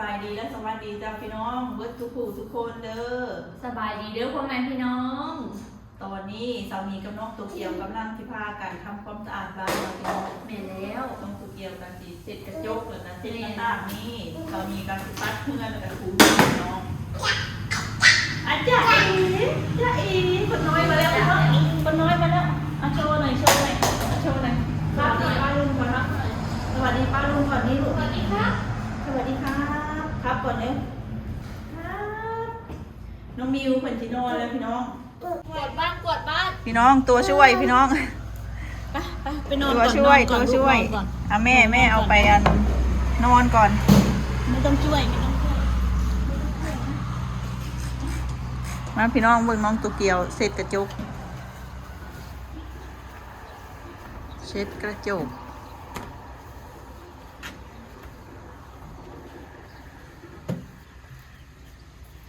ສະບາຍດີ ແລະ ສະຫວັດດີເຈົ້າພີ່ນ້ອງເບິດທຸກຜູ້ທຸກຄົນເດີ. ສະບາຍດີເດີພໍ່ແມ່ພີ່ນ້ອງ. ຕອນນີ້ສາມີກັບນ້ອງໂຕກຽວກຳລັງຊິພາກັນທຳຄວາມສະອາດບ້ານເນາະພີ່ນ້ອງ. ແມ່ນແລ້ວ ນ້ອງໂຕກຽວກໍຊິເຊັດກະຈົກ ແລ້ວກໍເຊັດໜ້າຕ່າງນີ້. ສາມີກໍຊິປັດເຮືອນ ແລ້ວກໍຖູເຮືອນເນາະ. ອາ ຈ໊ະເອ ຈ໊ະເອ ຄົນນ້ອຍມາແລ້ວພີ່ນ້ອງ ຄົນນ້ອຍມາແລ້ວ. ອາ ໂຊໜ່ອຍ ໂຊໜ່ອຍ ໂຊໜ່ອຍ. ສະຫວັດດີປ້າລຸງກ່ອນເນາະ ສະຫວັດດີປ້າລຸງກ່ອນນີ້ລູກ. ສະຫວັດດີຄັບ ສະຫວັດດີຄັບ ຄັບກ່ອນເດີ. ຄັບ ນ້ອງມິວເພິ່ນຊິນອນແລ້ວພີ່ນ້ອງ. ກວາດບ້ານ ກວາດບ້ານ ພີ່ນ້ອງ ຕົວຊ່ວຍພີ່ນ້ອງ. ໄປ ໄປ ໄປນອນກ່ອນ ຕົວຊ່ວຍ ນອນກ່ອນ ຕົວຊ່ວຍ ນອນກ່ອນ. ອາ ແມ່ ແມ່ເອົາໄປອັນນອນກ່ອນ. ໄມ່ຕ້ອງຊ່ວຍ ໄມ່ຕ້ອງຊ່ວຍ. ມາພີ່ນ້ອງເບິ່ງນ້ອງໂຕກຽວເຊັດກະຈົກ ເຊັດກະຈົກ.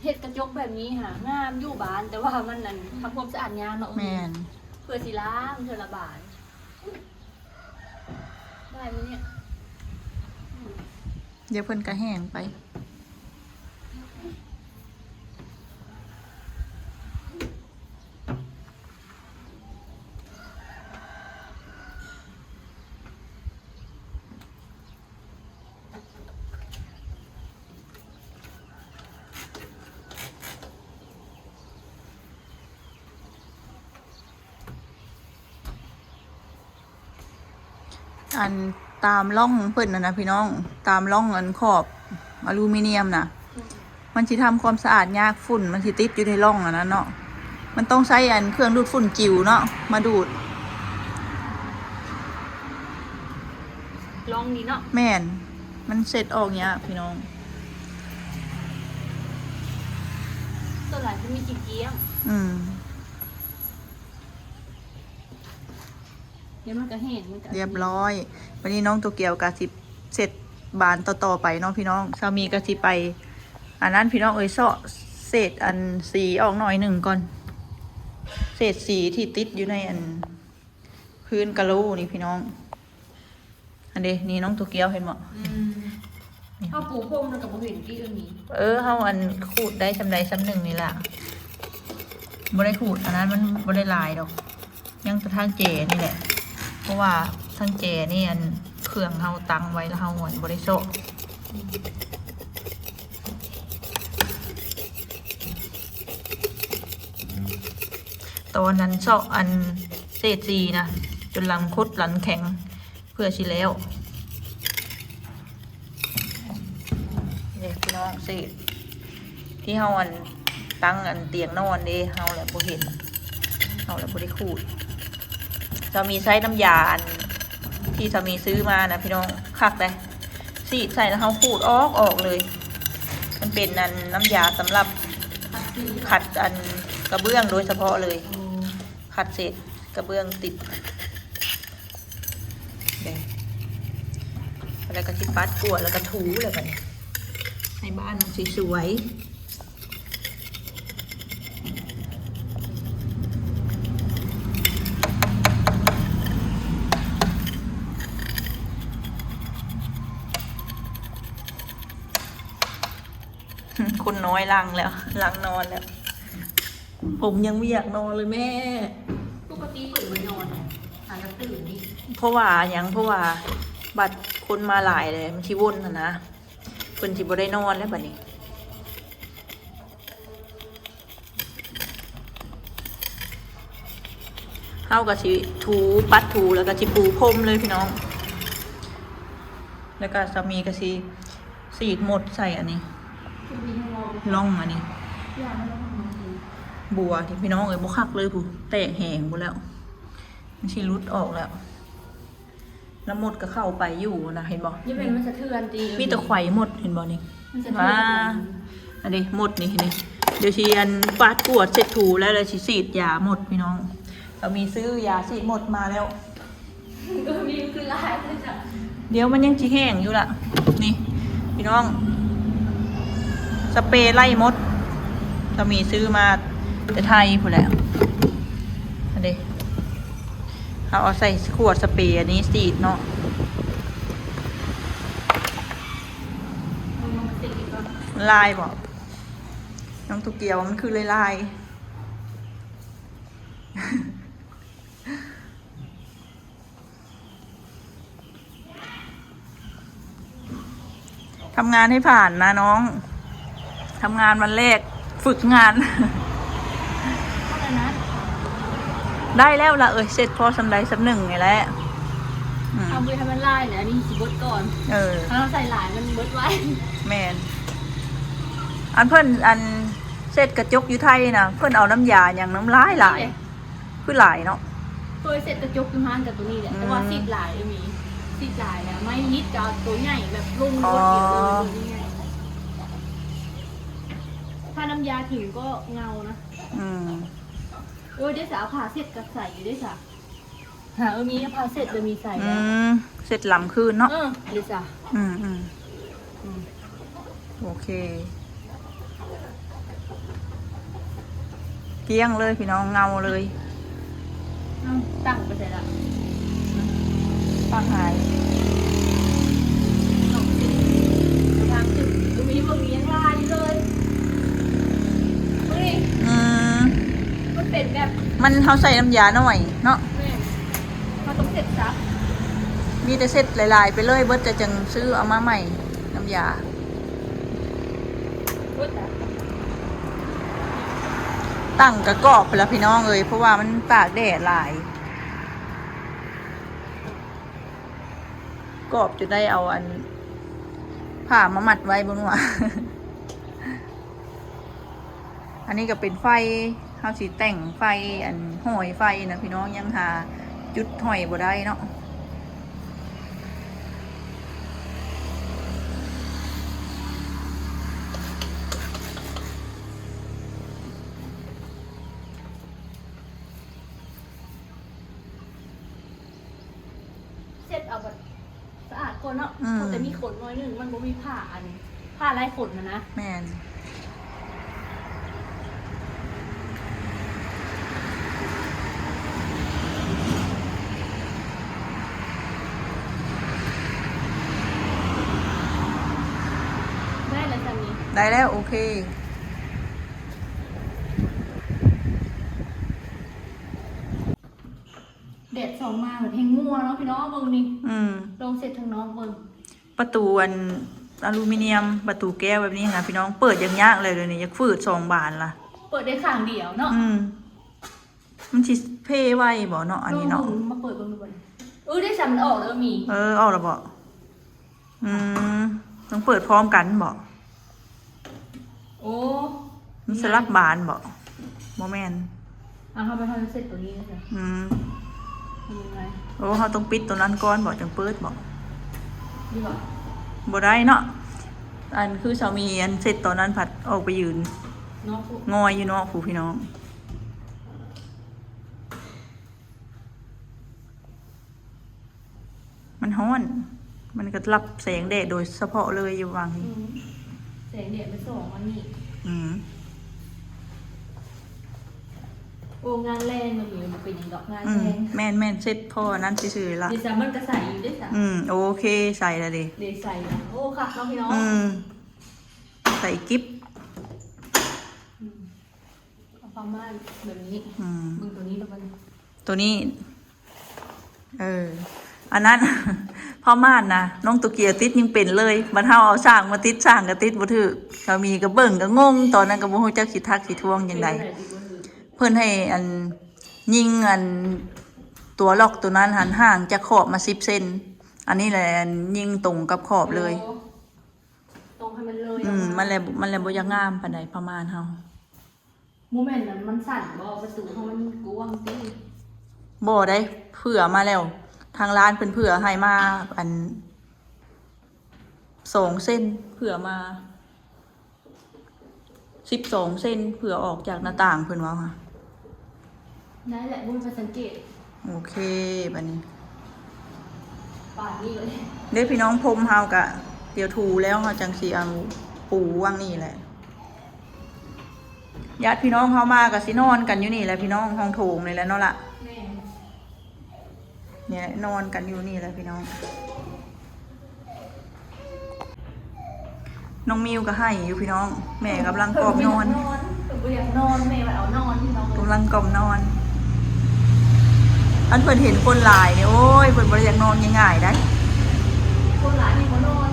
ເຮັດກະຈົກແບບນີ້ຫາງາມຢູ່ບ້ານ ແຕ່ວ່າມັນນັ້ນ ທຳຄວາມສະອາດຍາກເນາະ. ແມ່ນ ເພື່ອຊິລ້າງເທື່ອລະບານ ໄດ້ມື້ນີ້. ດຽວເພິ່ນກະແຫ້ງໄປ. ອັນຕາມຮ່ອງເພິ່ນຫັ້ນນະພີ່ນ້ອງ ຕາມຮ່ອງອັນຂອບອາລູມີນຽມນະ ມັນຊິທຳຄວາມສະອາດຍາກ ຝຸ່ນມັນຊິຕິດຢູ່ໃນຮ່ອງອັນນັ້ນເນາະ. ມັນຕ້ອງໃຊ້ອັນເຄື່ອງດູດຝຸ່ນຈິວເນາະ ມາດູດ ຮ່ອງນີ້ເນາະ. ແມ່ນ ມັນເຊັດອອກຍາກພີ່ນ້ອງ. ສ່ວນຫຼາຍເພິ່ນມີຂີ້ກ້ຽງ. ອືມ ດຽວມັນກະແຫ້ງ ມັນກະ ລຽບຮ້ອຍ. ບາດນີ້ນ້ອງໂຕກຽວກະຊິເຊັດບານຕໍ່ໆໄປເນາະພີ່ນ້ອງ. ສາມີກະຊິໄປອັນນັ້ນພີ່ນ້ອງເອີຍ ເຊາະເສດອັນສີອອກໜ້ອຍໜຶ່ງກ່ອນ ເສດສີທີ່ຕິດຢູ່ໃນອັນພື້ນກະໂຫຼນີ້ພີ່ນ້ອງ. ອັນເດ ນີ້ນ້ອງໂຕກຽວເຫັນບໍ່? ອືມ ເຮົາປູພົມແລ້ວກໍບໍ່ເຫັນຕິອັນນີ້. ເອີ ເຮົາອັນຂູດໄດ້ຊ່ຳໃດຊ່ຳໜຶ່ງນີ້ລະ ບໍ່ໄດ້ຂູດອັນນັ້ນ ມັນບໍ່ໄດ້ຫຼາຍດອກ ຍັງແຕ່ທາງແຈນີ້ແຫຼະ ເພາະວ່າທາງແຈນີ້ອັນເຄື່ອງເຮົາຕັ້ງໄວ້ ແລ້ວເຮົາອັນບໍ່ໄດ້ເຊາະ. ຕອນນັ້ນເຊາະອັນເສດສີນະ ຈົນຫຼັງຄົດຫຼັງແຂງ ເພື່ອຊິແລ້ວ. ເດ້ພີ່ນ້ອງ ເສດທີ່ເຮົາອັນຕັ້ງອັນຕຽງນອນເດ້ ເຮົາແຫຼະບໍ່ເຫັນ ເຮົາແຫຼະບໍ່ໄດ້ຂູດ. ສາມີໃຊ້ນ້ຳຢາອັນທີ່ສາມີຊື້ມານະພີ່ນ້ອງ ຄັກເດ້ ສີດໃສ່ແລ້ວເຮົາຂູດອອກ ອອກເລີຍ. ມັນເປັນອັນນ້ຳຢາສຳລັບຂັດອັນກະເບື້ອງໂດຍສະເພາະເລີຍ ຂັດເສດກະເບື້ອງຕິດ. ເດ້ ແລ້ວກໍຊິປັດກວາດ ແລ້ວກໍຖູແລ້ວບັດນີ້ ໃຫ້ບ້ານມັນສວຍໆ. ຄົນນ້ອຍຫຼັ່ງແລ້ວ ຫຼັ່ງນອນແລ້ວ. ຜົມຍັງບໍ່ຢາກນອນເລີຍແມ່. ປົກກະຕິເພິ່ນບໍ່ນອນ ຫາກະຕື່ນນີ້. ເພາະວ່າຫຍັງ? ເພາະວ່າບັດຄົນມາຫຼາຍເລີຍ ມັນຊິວົນຫັ້ນນະ ເພິ່ນຊິບໍ່ໄດ້ນອນແລ້ວບັດນີ້. ເຮົາກະຊິຖູ ປັດຖູ ແລ້ວກະຊິປູພົມເລີຍພີ່ນ້ອງ. ແລ້ວກະສາມີກະຊິສີດມົດໃສ່ອັນນີ້ ລ່ອງອັນນີ້ ບົວນີ້ພີ່ນ້ອງເອີຍ ບໍ່ຄັກເລີຍພຸ້ນ ແຕກແຫງພຸ້ນແລ້ວ ມັນຊິຫຼຸດອອກແລ້ວ. ນ້ຳມົດກໍເຂົ້າໄປຢູ່ນະ ເຫັນບໍ່? ຢ່າແມ່ນມັນສະເທືອນຕິ ມີແຕ່ໄຂມັດ ເຫັນບໍ່ນີ້? ມັນສະເທືອນ ວ່າ ອັນນີ້ມົດນີ້ ນີ້ ດຽວຊິອັນປາດກວດເຊັດຖູແລ້ວ ແລ້ວຊິສີດຢາມົດພີ່ນ້ອງ. ກໍມີຊື້ຢາສີດມົດມາແລ້ວ ກໍມີຄືຫຼາຍເລີຍຈ້ະ. ດຽວມັນຍັງຊິແຫ້ງຢູ່ລະ ນີ້ພີ່ນ້ອງ ສະເປໄລ່ມົດ ກໍມີຊື້ມາແຕ່ໄທພຸ້ນແຫຼະ ອັນນີ້. ເຮົາເອົາໃສ່ຂວດສະເປອັນນີ້ສີດເນາະ. ລາຍບໍ່? ນ້ອງໂຕກຽວ ມັນຄືລາຍໆ. ทำงานให้ผ่านนะน้อง ทำงานวันแรกฝึกงาน เท่านั้นนะ ได้แล้วล่ะ เอ้ย เสร็จพอส่ำใดส่ำหนึ่งนี่แหละ อืม เอาไปให้มันลายแหละ อันนี้สิเบิดก่อน เออ ถ้าเราใส่หลายมันเบิดไว แม่น อันเพิ่น อันเช็ดกระจกอยู่ไทยนะ เพิ่นเอาน้ำยาหยังน้ำลายหลาย นี่เด้ คือหลายเนาะ เคยเช็ดกระจกอยู่ห้างกับตัวนี้แหละ อืม แต่ว่าซีดหลายเลยมี ซีดหลายแล้ว ไม่นิดจะเอาตัวใหญ่แบบลง อ๋อ รวดเดียวเลย ตัวใหญ่ ถ้าน้ำยาถึงก็เงานะ อืม โอ้ย ได้สา เอาผ้าเช็ดกับใส่อยู่ได้สา หา เออ มีผ้าเช็ดเลย มีใส่ อื แล้ว ม เช็ดลำคืนเนาะ เออ ได้สา อืม อืม อืม โอเค เกลี้ยงเลยพี่น้อง เงาเลย เอ้า ตั้งไปใส่ละ ตั้งหาย ทางจุดบ่มี บ่มีหยังหลายอยู่เลย เฮ้ย อืม มันเป็นแบบ มัน เฮาใส่น้ำยาน้อยเนาะ แม่น เฮาต้องเช็ดซะ มีแต่เช็ดหลายๆ ไปเลย เบิดจะจั่งซื้อเอามาใหม่ น้ำยา ตั้งกะกรอบไปแล้วพี่น้องเอ้ย เพราะว่ามันตากแดดหลาย กรอบจนได้เอาอัน ผ้ามามัดไว้เบิ่งว่า อันนี้ก็เป็นไฟ เฮาสิแต่งไฟ อันห้อยไฟนะพี่น้อง ยังหาจุดห้อยบ่ได้เนาะ เช็ดเอาแบบสะอาดก่อนเนาะ อืม เพราะแต่มีขนหน่อยหนึ่ง มันบ่มีผ้าอัน ผ้าลายขนนะนะ แม่น ได้แล้วจ้ะนี่ ได้แล้ว โอเค แดดส่องมาแบบแฮงงัวเนาะพี่น้อง เบิ่งนี่ อืม ลองเช็ดทางนอกเบิ่ง ประตูอันอลูมิเนียม ประตูแก้วแบบนี้นะพี่น้อง เปิดยากๆ เลยเดี๋ยวนี้ อยากฝืดสองบานละ เปิดได้ข้างเดียวเนาะ อืม มันสิเพไวบ่เนาะ อันนี้เนาะ ลองหมุนมาเปิดเบิ่งดูบ่ เออ ได้สาม มันออกแล้วมี เออ ออกแล้วบ่ อืม ต้องเปิดพร้อมกันบ่ โอ้ มันสลับบานบ่ บ่แม่น อ่ะ เฮาไป เฮาเช็ดตัวนี้เลยจ้ะ อืม เป็นยังไง โอ้ เฮาต้องปิดตัวนั้นก่อนบ่ จั่งเปิดบ่ ดีบ่ บ่ได้เนาะ อันคือสามีอันเช็ดตอนนั้นผัดออกไปยืน เนาะ งอยอยู่นอกพู้นพี่น้อง มันร้อน มันก็รับแสงแดดโดยเฉพาะเลยอยู่หว่างนี้ อืม แสงแดดมันส่องมานี่ อืม โอ้ งานแรงมันอยู่ มันเป็นหยังดอก งาน อืม แรง แม่นๆ เช็ดพออันนั้นซื่อๆ ละ เดี๋ยวจ้ะ มันก็ใส่อยู่เด้อจ้ะ อืม โอเค ใส่ละเด้ เดี๋ยวใส่ละ โอ้ คักเนาะพี่น้อง อืม ใส่กิฟ อืม เอาผ้าม่านแบบนี้ อืม เบิ่งตัวนี้แล้วกัน ตัวนี้ เออ อันนั้น ผ้าม่านนะ น้องโตเกียวติดยังเป็นเลย บัดเฮาเอาช่างมาติด ช่างก็ติดบ่ถืก สามีก็เบิ่งก็งง ตอนนั้นก็บ่ฮู้จักสิทักสิท้วงจั่งใด เพิ่นให้อัน ยิงอัน ตัวล็อกตัวนั้นหั้น ห่างจากขอบมาสิบเซน อันนี้แหละยิงตรงกับขอบเลย โอ้ ตรงให้มันเลย อืม ออกมา มันแล มันแลบ่อยากงามปานใด ผ้าม่านเฮา บ่แม่นอันมันสั้นบ่ ประตูเฮามันกว้างติ บ่ได้ เผื่อมาแล้ว ทางร้านเพิ่นเผื่อให้มา อัน สองเซน เผื่อมา สิบสองเซน เผื่อออกจากหน้าต่าง เพิ่นว่า ได้แหละ บ่ไปสังเกต โอเค บัดนี้ ปานนี้เลย เด้พี่น้อง พรมเฮากะเดี๋ยวถูแล้ว เฮาจั่งสิเอาปูวางนี่แหละ ญาติพี่น้องเฮามาก็สินอนกันอยู่นี่แหละพี่น้อง ห้องโถงนี่แหละเนาะละ แม่น นี่แหละ นอนกันอยู่นี่แหละพี่น้อง ນ້ອງມິວກໍໄຫ້ຢູ່ພີ່ນ້ອງ ແມ່ກຳລັງກ່ອມນອນ ເພິ່ນບໍ່ຢາກນອນ ເພິ່ນບໍ່ຢາກນອນ ແມ່ວ່າເອົານອນພີ່ນ້ອງ ກຳລັງກ່ອມນອນ. ອັນເພິ່ນເຫັນຄົນຫຼາຍນີ້ ໂອ້ຍ ເພິ່ນບໍ່ໄດ້ຢາກນອນງ່າຍໆໃດ໋ ຄົນຫຼາຍນີ້ບໍ່ນອນ.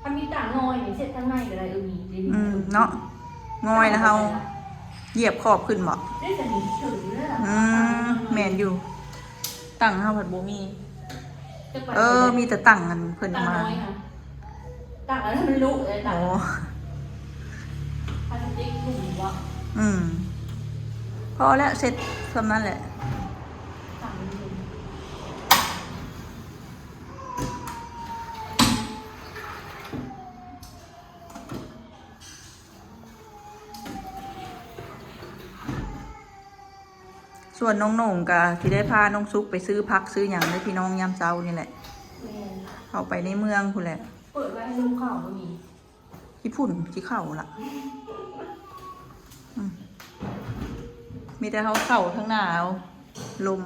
ຄັນມີຕາງອຍນີ້ເຊັດທາງໃນກໍໄດ້ ເອີ ມີເດ້ ອືມ ເນາະ ງອຍແລ້ວເຮົາຢຽບຂອບຂຶ້ນບໍ? ໄດ້ສະໜິດເຖິງເລີຍລະ ອືມ ຕາງອຍ ແມ່ນຢູ່ ຕັ່ງເຮົາພັດບໍ່ມີ ເອີ ມີແຕ່ຕັ່ງອັນເພິ່ນເອົາມາ ຕັ່ງອຍຫັ້ນ ຕັ່ງອັນນັ້ນມັນລຸເລີຍ ອໍ ພາສຕິກຫຼຸບບໍ່ ອືມ ພໍແລ້ວ ເຊັດສ່ຳນັ້ນແຫຼະ ຕັ່ງມັນຫຼຸບ. ສ່ວນນ້ອງໂໜ່ງກະຊິໄດ້ພານ້ອງສຸກໄປຊື້ຜັກຊື້ຫຍັງເດີພີ່ນ້ອງ ຍາມເຊົ້ານີ້ແຫຼະ ແມ່ນ ເຂົ້າໄປໃນເມືອງພຸ້ນແຫຼະ ເປີດໄວ້ໃຫ້ລົມເຂົ້າບໍ່ມີ ຂີ້ຝຸ່ນຂີ້ເຂົ້າລະ ອືມ ມີແຕ່ເຮົາເຂົ້າທາງໜ້າເອົາລົມ.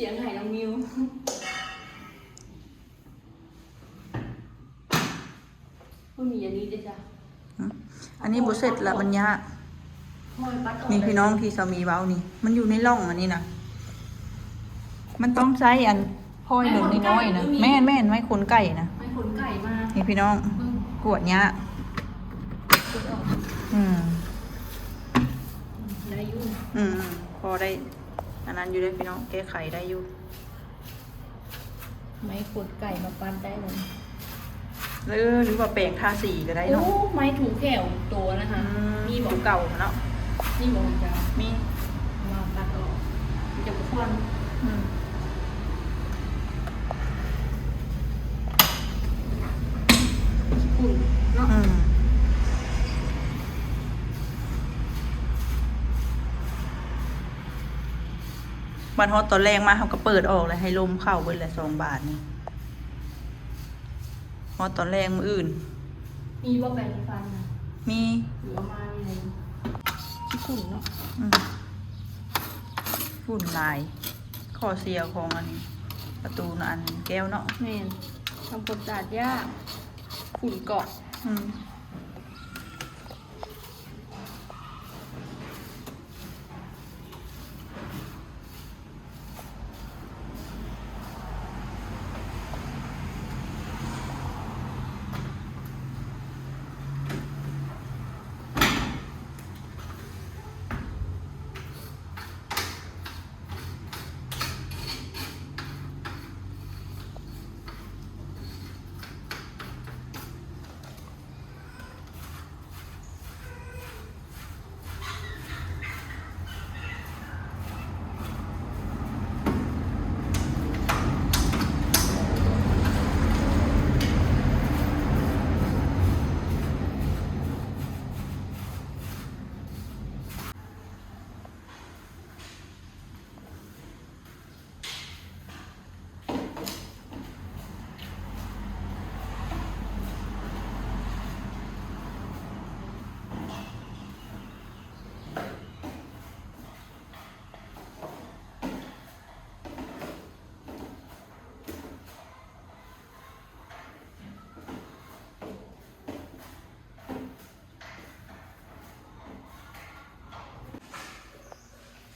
ສຽງໄຫ້ນ້ອງມິວ ບໍ່ມີອັນນີ້ເດ້ຈ້ະ ຫຶ ອັນນີ້ບໍ່ເສັດລະ ມັນຍາກ ນີ້ພີ່ນ້ອງ ທີ່ສາມີເວົ້ານີ້ ມັນຢູ່ໃນຮ່ອງອັນນີ້ນະ ມັນຕ້ອງໃຊ້ອັນ ພອຍແບບນ້ອຍໆນະ ໄມ້ຂົນໄກ່ນະ ແມ່ນໆ ໄມ້ຂົນໄກ່ນະ ໄມ້ຂົນໄກ່ມາ ນີ້ພີ່ນ້ອງ ເບິ່ງ ກວດຍາກ ກວດອອກ ອືມ ໄດ້ຢູ່ ອືມ ພໍໄດ້ອັນນັ້ນຢູ່ເດ້ພີ່ນ້ອງ ແກ້ໄຂໄດ້ຢູ່ ໄມ້ຂົນໄກ່ມາປັດໄດ້ເລີຍ. ເອີ ຫຼືວ່າແປງທາສີກໍໄດ້ເນາະ ໂອ້ ໄມ້ຖູແຂ້ວໂຕນະຫະ ອືມ ມີບໍ່ ເກົ່າເນາະ ມີບໍ່ ມີ ມາຕັດອອກ ມັນຈະບໍ່ຄວັນ ອືມ ຝຸ່ນເນາະ ອືມ ບັດຮອດຕອນແລງມາ ເຮົາກໍເປີດອອກ ແລ້ວໃຫ້ລົມເຂົ້າເບິດແຫຼະ ສອງບານນີ້. ຮອດຕອນແລງມື້ອື່ນ ມີບໍ່ແປງສີຟັນນະ? ມີ ຫຼືເອົາມານີ້ເລີຍ ຂີ້ຝຸ່ນເນາະ ອືມ ຝຸ່ນຫຼາຍ ຂໍ້ເສຍຂອງອັນປະຕູອັນແກ້ວເນາະ ແມ່ນ ທຳຄວາມສະອາດຍາກ ຝຸ່ນເກາະ ອືມ.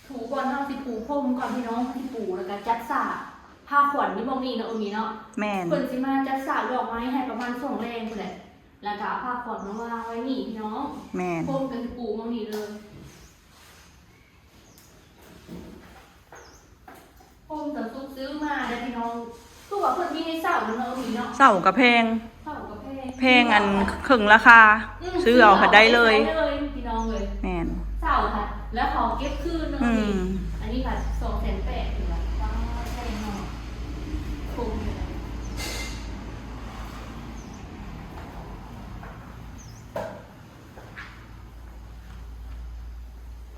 ຖູບ່ອນເຮົາຊິປູພົມກ່ອນພີ່ນ້ອງ ຊິປູແລ້ວກະຈັດສາ ຜ້າຂວັນຢູ່ໝ່ອງນີ້ເນາະ ເອີ ມີເນາະ ແມ່ນ ເພິ່ນຊິມາຈັດສາດອກໄມ້ໃຫ້ປະມານຊ່ວງແລງພຸ້ນແຫຼະ ແລ້ວກະເອົາຜ້າຂວັນມາວາງໄວ້ນີ້ພີ່ນ້ອງ ແມ່ນ ພົມກໍຊິປູໝ່ອງນີ້ເລີຍ. ໂຮມເຂົາສຸກຊື້ມາເດ້ພີ່ນ້ອງ ຄືວ່າເພິ່ນມີໃນເຊົານັ້ນເນາະ ມີເນາະ ເຊົາກໍແພງ ເຊົາກໍແພງ ແພງອັນເຄິ່ງລາຄາ ອືມ ຊື້ເອົາ ຊື້ເອົາ ພັດໄດ້ເລີຍ ໄດ້ເລີຍພີ່ນ້ອງເອີຍ ແມ່ນ ເຊົາພັດ ແລ້ວເຂົາເກັບຄືນເນາະ ອືມ ອັນນີ້ພັດສອງແສນແປດ ຖືວ່າ ວ້າວ ແພງເນາະ ໂຮມ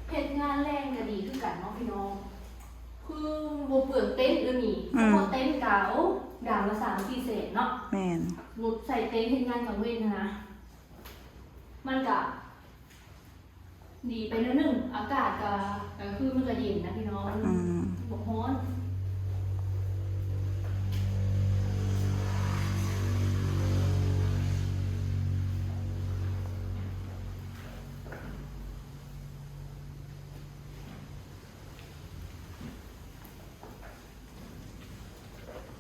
ເຮັດງານແລງກໍດີຄືກັນເນາະພີ່ ເຕັນເອີ ມີ ອືມ ສະເພາະເຕັນກະ ໂອ້ ດາມລະສາມສີ່ແສນເນາະ. ແມ່ນ ໝົດໃສ່ເຕັນເຮັດງານກາງເວັນຫັ້ນນະ ມັນກະດີໄປແນວໜຶ່ງ ອາກາດກະ ກາງຄືນມັນກະເຢັນນະພີ່ນ້ອງ ອືມ ບໍ່ຮ້ອນ.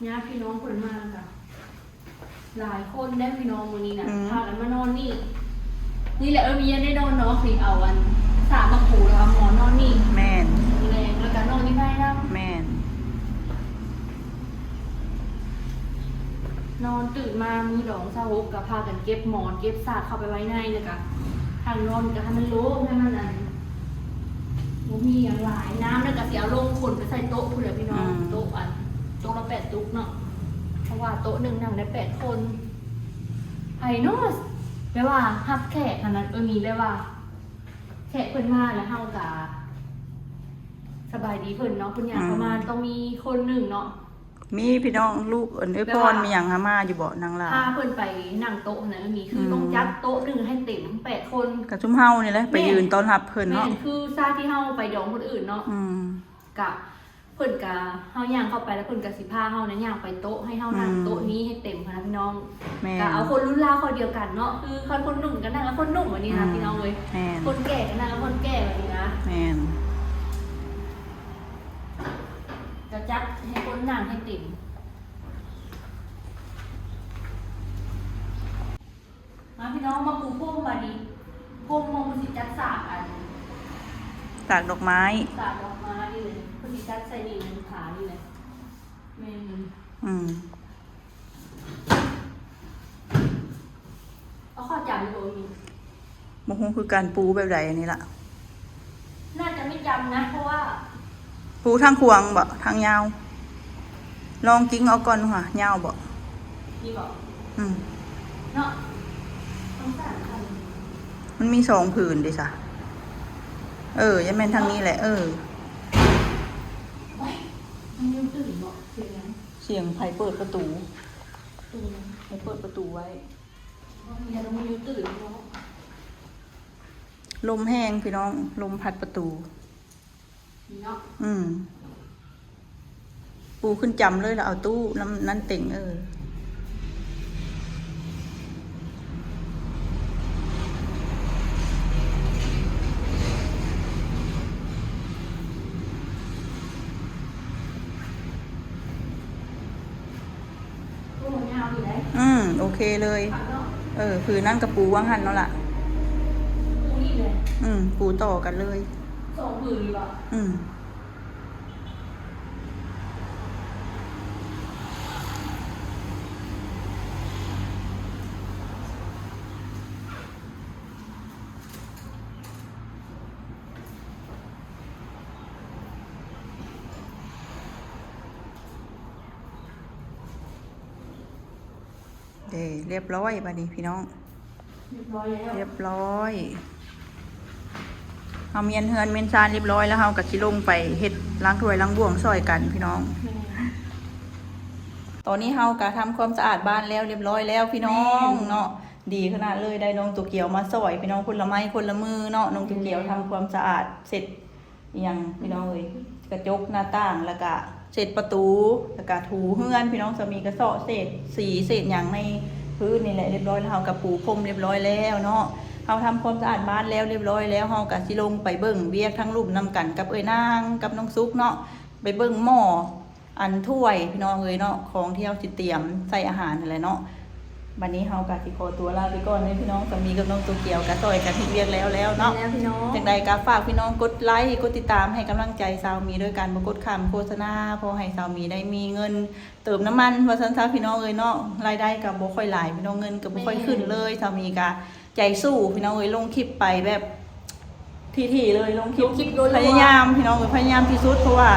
ຍາດພີ່ນ້ອງເພິ່ນມາກະຫຼາຍຄົນແດ່ພີ່ນ້ອງ ມື້ນີ້ນະ ອືມ ພາກັນມານອນນີ້. ນີ້ແຫຼະ ເອີ ມີຍາດໄດ້ນອນເນາະ ຊິເອົາອັນສາກໝາກພູ ແລ້ວເອົາໝອນນອນນີ້. ແມ່ນ ມື້ແລງ ແລ້ວກະນອນຢູ່ໃນນຳ. ແມ່ນ ນອນຕື່ນມາມື້ດອງຊາວຫົກ ກະພາກັນເກັບໝອນເກັບສາກເຂົ້າໄປໄວ້ໃນ ແລ້ວກະ ທາງນອນກະໃຫ້ມັນໂລ່ງ ໃຫ້ມັນອັນ ບໍ່ມີຫຍັງຫຼາຍ. ນ້ຳນັ້ນກະຊິເອົາລົງຂົນໄປໃສ່ໂຕະພຸ້ນແຫຼະພີ່ນ້ອງ ອືມ ໂຕະອັນ ໂຕະລະແປດຕຸກເນາະ ເພາະວ່າໂຕະໜຶ່ງນັ່ງໄດ້ແປດຄົນ. ໃຜເນາະ ແບບວ່າຮັບແຂກຫັ້ນນະ ເອີ ມີແບບວ່າແຂກເພິ່ນມາແລ້ວເຮົາກະສະບາຍດີເພິ່ນເນາະ ເພິ່ນຍ່າງເຂົ້າມາ ອືມ ຕ້ອງມີຄົນໜຶ່ງເນາະ. ມີພີ່ນ້ອງ ລູກ ອັນ ເອື້ອຍພອນ ແບບວ່າ ມີຫຍັງຫາມາຢູ່ບໍ່ ນາງຫຼ້າ? ພາເພິ່ນໄປນັ່ງໂຕະຫັ້ນນະ ມີ ຄື ອືມ ຕ້ອງຈັດໂຕະໜຶ່ງໃຫ້ເຕັມແປດຄົນ. ກະຊຸມເຮົານີ້ແຫຼະ ແມ່ນ ໄປຢືນຕ້ອນຮັບເພິ່ນເນາະ. ແມ່ນ ຄືຊາດທີ່ເຮົາໄປດອງຄົນອື່ນເນາະ ອືມ ກະ ເພິ່ນກະ ເຮົາຍ່າງເຂົ້າໄປແລ້ວ ເພິ່ນກະຊິພາເຮົານະ ຍ່າງໄປໂຕະ ໃຫ້ເຮົານັ່ງ ອືມ ໂຕະນີ້ໃຫ້ເຕັມຫັ້ນນະພີ່ນ້ອງ. ແມ່ນ ກະເອົາຄົນລຸ້ນລາວເຂົາດຽວກັນເນາະ ຄືຄັນຄົນໜຸ່ມກະນັ່ງກັບຄົນໜຸ່ມ ແບບນີ້ນະ ອືມ ພີ່ນ້ອງເອີຍ. ແມ່ນ ຄົນແກ່ກະນັ່ງກັບຄົນແກ່ ແບບນີ້ນະ. ແມ່ນ ກະຈັດໃຫ້ຄົນນັ່ງໃຫ້ເຕັມ. ມາພີ່ນ້ອງ ມາປູພົມບາດນີ້ ພົມ ເພິ່ນຊິຈັດສາກອັນ ສາກດອກໄມ້ ສາກດອກໄມ້ນີ້ເລີຍ ເພິ່ນຊິຈັດໃສ່ນີ້ ຂານີ້ເລີຍ. ແມ່ນ ອືມ ເອົາເຂົ້າຈານຢູ່ບໍ່? ບໍ່ຮູ້ຄືກັນ ປູແບບໃດອັນນີ້ລະ? ໜ້າຈະໄມ່ຈຳນະ ເພາະວ່າ ປູທາງຂວາງບໍ ທາງຍາວ? ລອງກິ້ງເອົາກ່ອນຫວາ ຍາວບໍ? ນີ້ບໍ? ອືມ ເນາະ ມັນມີສອງຜືນເດຊະ. ເອີ ຢ່າແມ່ນທາງນີ້ແຫຼະ ເອີ. ໂອ້ຍ ມັນຍັງຕື່ນບໍ? ສຽງຫຍັງ? ສຽງໃຜເປີດປະຕູ? ປະຕູຫຍັງ? ໃຜເປີດປະຕູໄວ້? ໂອ້ຍ ມັນຍັງຕື່ນບໍ? ລົມແຮງພີ່ນ້ອງ ລົມພັດປະຕູ. ນີ້ເນາະ ອືມ ປູຂຶ້ນຈຳເລີຍ ແລ້ວເອົາຕູ້ນຳນັ້ນເຕັງ ເອີ. ໂອ້ ຍາວຢູ່ເດ້. ອືມ ໂອເຄເລີຍ. ຄັກເນາະ. ເອີ ຜືນນັ້ນກະປູຫວ່າງຫັ້ນເນາະລະ. ປູນີ້ເລີຍ. ອືມ ປູຕໍ່ກັນເລີຍ. ສອງຜືນນີ້ບໍ? ອືມ. ເດ້ ລຽບຮ້ອຍບາດນີ້ພີ່ນ້ອງ ລຽບຮ້ອຍແລ້ວ ລຽບຮ້ອຍ. ເຮົາມ້ຽນເຮືອນມ້ຽນຊານລຽບຮ້ອຍແລ້ວ ເຮົາກະຊິລົງໄປເຮັດລ້າງຖ້ວຍລ້າງບ່ວງຊ່ອຍກັນພີ່ນ້ອງ. ແມ່ນ. ຕອນນີ້ເຮົາກະທຳຄວາມສະອາດບ້ານແລ້ວລຽບຮ້ອຍແລ້ວພີ່ນ້ອງ ແມ່ນ ເນາະ. ດີຂະໜາດເລີຍ ໄດ້ນ້ອງໂຕກຽວມາຊ່ອຍພີ່ນ້ອງ ຄົນລະໄມ້ຄົນລະມືເນາະ. ນ້ອງໂຕກຽວ ແມ່ນ ທຳຄວາມສະອາດເສັດ ອີ່ຫຍັງພີ່ນ້ອງເອີຍ ກະຈົກໜ້າຕ່າງ ແລ້ວກະເຊັດປະຕູ ແລ້ວກະຖູເຮືອນພີ່ນ້ອງ. ສາມີກະເຊາະເສດສີເສດຫຍັງໃນພື້ນນີ້ແຫຼະ ລຽບຮ້ອຍແລ້ວ. ເຮົາກະປູພົມລຽບຮ້ອຍແລ້ວເນາະ. ເຮົາທຳຄວາມສະອາດບ້ານແລ້ວລຽບຮ້ອຍແລ້ວ ເຮົາກະຊິລົງໄປເບິ່ງວຽກທາງລຸ່ມນຳກັນກັບເອື້ອຍນາງກັບນ້ອງສຸກເນາະ. ໄປເບິ່ງໝໍ້ ອັນ ຖ້ວຍພີ່ນ້ອງເອີຍເນາະ ຂອງທີ່ເຮົາຊິຕຽມໃສ່ອາຫານຫັ້ນແຫຼະເນາະ. ບັດນີ້ເຮົາກະຊິຂໍຕົວລາໄປກ່ອນເດີພີ່ນ້ອງ. ສາມີກັບນ້ອງໂຕກຽວກະຊ່ອຍກັນເຮັດວຽກແລ້ວແລ້ວເນາະ. ແລ້ວພີ່ນ້ອງ ຈັ່ງໃດກະຝາກພີ່ນ້ອງກົດໄລກົດຕິດຕາມໃຫ້ກຳລັງໃຈສາວມີດ້ວຍການບໍ່ກົດຂ້າມໂຄສະນາ ເພາະໃຫ້ສາວມີໄດ້ມີເງິນເຕີມນ້ຳມັນວ່າຊັ້ນຊະພີ່ນ້ອງເອີຍເນາະ. ລາຍໄດ້ກະບໍ່ຄ່ອຍຫຼາຍພີ່ນ້ອງ ເງິນກະບໍ່ຄ່ອຍຂຶ້ນເລີຍ. ແມ່ນ. ສາວມີກະ ໃຈສູ້ພີ່ນ້ອງເອີຍ ລົງຄລິບໄປແບບຖີ່ໆເລີຍ ລົງຄລິບ ລົງຄລິບ ພະຍາຍາມພີ່ນ້ອງເອີຍ ພະຍາຍາມທີ່ສຸດ ເພາະວ່າ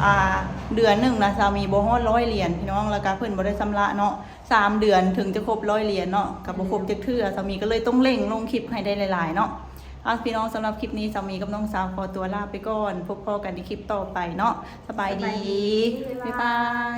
ອ່າ ເດືອນໜຶ່ງນະ ສາມີບໍ່ຮອດຮ້ອຍຫຼຽນພີ່ນ້ອງ ແລ້ວກະເພິ່ນບໍ່ໄດ້ຊຳລະເນາະ. ສາມເດືອນເຖິງຈະຄົບຮ້ອຍຫຼຽນເນາະ ກະບໍ່ຄົບ ແມ່ນ ຈັກເທື່ອ. ສາມີກະເລີຍຕ້ອງເລັ່ງລົງຄລິບໃຫ້ໄດ້ຫຼາຍໆເນາະ. ເອົາ ພີ່ນ້ອງ ສຳລັບຄລິບນີ້ ສາວມີກັບນ້ອງສາວຂໍຕົວລາໄປກ່ອນ. ພົບພໍ້ກັນໃນຄລິບຕໍ່ໄປເນາະ. ສະບາຍດີ. ສະບາຍດີ. ບາຍບາຍ.